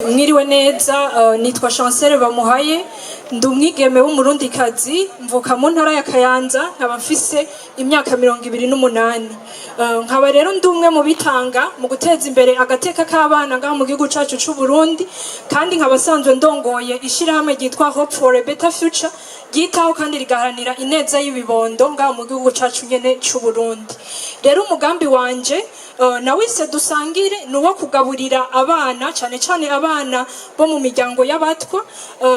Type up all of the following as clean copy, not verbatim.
Mwiriwe neza, nitwa Chancel Bamuhaye, ndi umwigeme w'Umurundikazi, mvuka mu ntara ya Kayanza, nkaba mfise imyaka 28. Nkaba rero ndi umwe mu bitanga mu guteza imbere agateka k'abana ngaha mu gihugu cacu c'u Burundi, kandi nkaba asanzwe ndongoye ishirahamwe ryitwa Hope for a Better Future, ryitaho kandi rigaharanira ineza y'ibibondo ngaha mu gihugu cacu nyene c'u Burundi. Rero umugambi wanje nawise Dusangire, ni uwo kugaburira abana, cane cane abana bo mu miryango y'abatwa,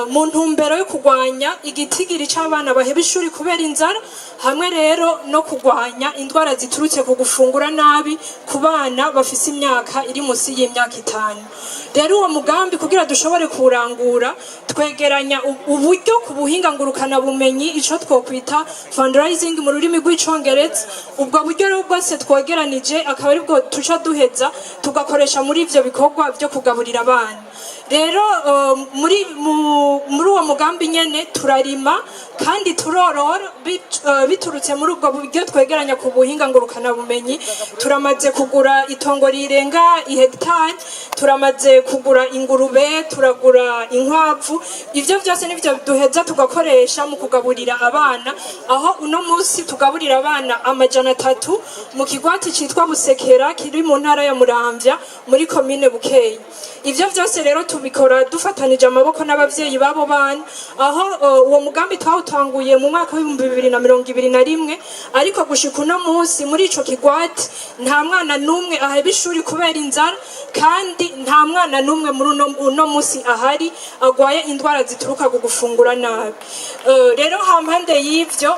mu ntumbero yo kurwanya igitigiri c'abana baheba ishuri kubera inzara, hamwe rero no kurwanya indwara ziturutse ku gufungura nabi ku bana bafise imyaka iri musi y'imyaka 5. Rero uwo mugambi, kugira dushobore kuwurangura, twegeranya uburyo ku buhinga ngurukana bumenyi, ico twokwita fundraising mu rurimi rw'Icongereza. Ubwo buryo rero bwose twegeranije akaba aribwo tuca duheza tugakoresha muri ivyo bikorwa vyo kugaburira abana. Rero muri uwo mugambi nyene turarima kandi turorora biturutse muri ubwo buryo twegeranya ku buhinga ngurukana bumenyi. Turamaze kugura itongo rirenga ihegitari, turamaze kugura ingurube, turagura inkwavu. Ivyo vyose nivyo duheza tugakoresha mu kugaburira abana, aho uno munsi tugaburira abana 300 mu kigwati citwa Busekera, kiri mu ntara ya Muramvya, muri komine Bukeye. Ivyo vyose rero tubikora dufatanije amaboko n'abavyeyi b'abo bana, aho uwo mugambi twawutanguye mu mwaka w'2021, ariko gushika uno munsi muri ico kigwati nta mwana n'umwe aheba ishuri kubera inzara, kandi nta mwana n'umwe muri uno munsi ahari agwaye indwara zituruka ku gufungura nabi. Rero hampande y'ivyo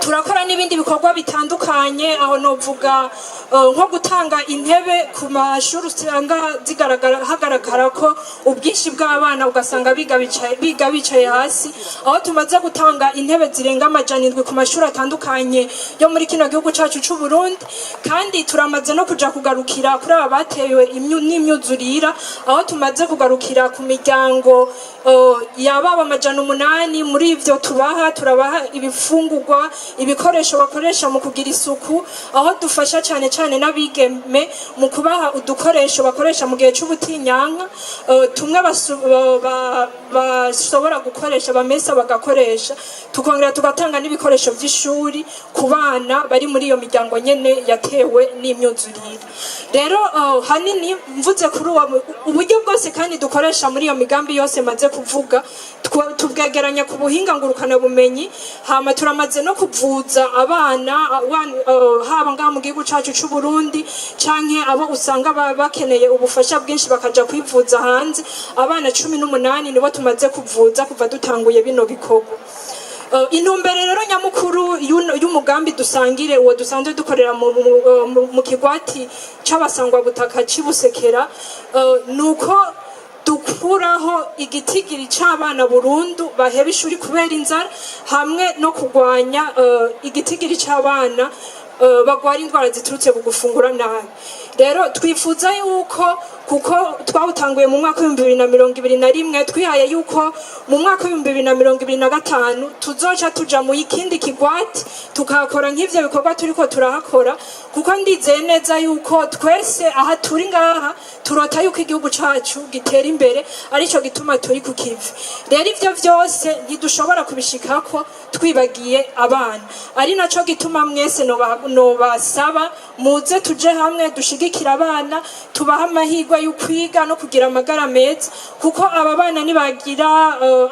turakora n'ibindi bikorwa bitandukanye, aho novuga nko gutanga intebe ku mashuri usanga zigaragara, hagaragara ko ubwinshi bw'abana, ugasanga biga bicaye hasi, aho tumaze gutanga intebe zirenga 700 ku mashuri atandukanye yo muri kino gihugu cacu c'u Burundi. Kandi turamaze no kuja kugarukira kuri aba batewe n'imyuzurira, aho tumaze kugarukira ku miryango yababa 800. Muri ivyo tubaha, turabaha ibifungurwa, ibikoresho bakoresha mu kugira isuku, aho dufasha cane cane n'abigeme mu kubaha udukoresho bakoresha mu gihe c'ubutinyanka, tumwe bashobora gukoresha bamesa bagakoresha. Tukongera tugatanga n'ibikoresho vy'ishuri ku bana bari muri iyo miryango nyene yatewe n'imyuzurire. Rero hanini mvuze kuri uwo uburyo bwose kandi dukoresha muri iyo migambi yose maze kuvuga, tubwegeranya ku buhinga ngurukana bumenyi. Hama turamaze no kuvuza abana, haba ngaha mu gihugu cacu c'u Burundi canke abo usanga bakeneye ubufasha bwinshi bakaja kwivuza hanze. Abana 18 nibo tumaze kuvuza kuva dutanguye bino bikorwa. Intumbero rero nyamukuru y'umugambi Dusangire, uwo dusanzwe dukorera mu kigwati c'abasangwabutaka c'i Busekera, nuko dukuraho igitigiri c'abana burundu baheba ishuri kubera inzara, hamwe no kurwanya igitigiri c'abana bagwara indwara ziturutse ku gufungura nabi. Rero twifuza yuko, kuko twawutanguye mu mwaka w'2021, twihaye yuko mu mwaka w'2025 tuzoca tuja mu ikindi kigwati, tukahakora nk'ivyo bikorwa turiko turahakora, kuko ndizeye neza yuko twese aha turi ngaha turota yuko igihugu cacu gitera imbere, arico gituma turi ku kivi. Rero ivyo vyose ntidushobora kubishikako twibagiye abana, ari naco gituma mwese nobasaba muze tuje hamwe dushigikira abana, tubahe amahirwe yo kwiga no kugira amagara meza, kuko aba bana nibagira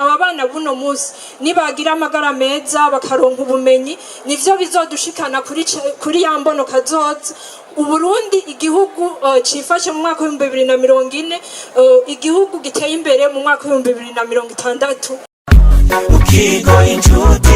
aba bana buno munsi nibagira amagara meza, bakaronka ubumenyi, nivyo bizodushikana kuri ya mbono kazoza, Uburundi igihugu cifashe mu mwaka w'2040, igihugu giteye imbere mu mwaka w'2060.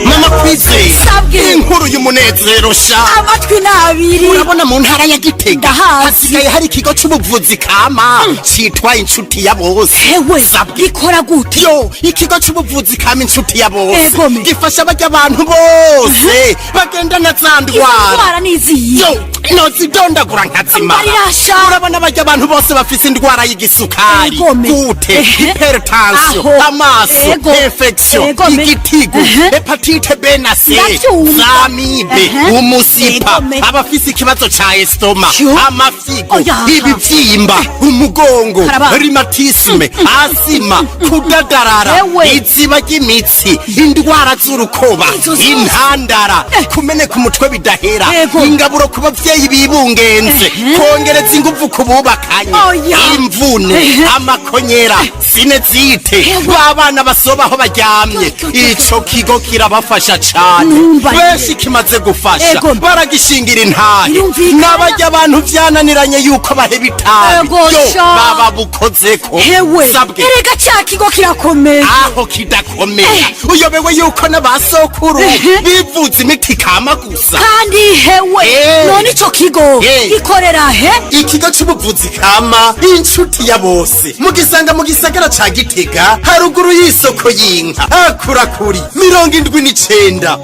Mama Kwizera. Sabwe. Inkuru y'umunezero sha. Amatwi n'abiri. Urabona mu ntara ya Gitega Ndahazi. hasigaye hari ikigo c'ubuvuzi kama citwa Inshuti ya Bose. Hewe. Sabwe. Gikora gute? Yo, ikigo c'ubuvuzi kama Inshuti ya Bose Egome. gifasha barya abantu bose bagendana za Izo ndwara. ndwara niziye? Yo, nozidondagura nkazimara. Mbarirasha. Urabona barya abantu bose bafise indwara y'igisukari, Egome. gute, Ehe. hypertension, Aho. amaso, Ego. infection. Yego, me. Igitigu, Ehe. hépatite B na C, Ndavyumva. z'amibe, Ehe. umusipa, Yego, me. abafise ikibazo ca estomac, Yo. amafigo, Oya. ibivyimba, umugongo, Karaba. rhumatisme, asima, kudadarara, Ewe. iziba ry'imitsi, indwara z'urukoba, Izo zose. intandara, kumeneka umutwe bidahera, Yego. ingaburo ku bavyeyi bibungenze, kongereza inguvu ku bubakanye, Oya. imvune, Ehe. amakonyera, sinezite, b'abana basoba aho baryamye. Yo, yo, yo, Ico kigo kirabafasha cane. Numva Benshi kimaze gufasha Ego. baragishingira intahe, Birumvikana. n'abarya abantu vyananiranye yuko baheba itabi, Ego, yo sha. baba bukozeko. Hewe. Sabwe. Erega ca kigo kirakomeye. Aho kidakomeye, uyobewe yuko n'abasokuru Ehe. bivuza imiti kama gusa? Kandi hewe, Eh. none ico kigo Eh. gikorera he? Ikigo c'ubuvuzi kama Inshuti ya Bose mugisanga mu gisagara ca Gitega, haruguru y'isoko y'inka, hakurakuri 79 766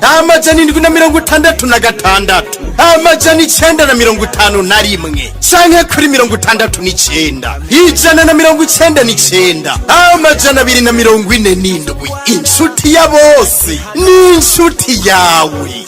951, canke kuri 69 199 247. Inshuti ya bose ni inshuti yawe.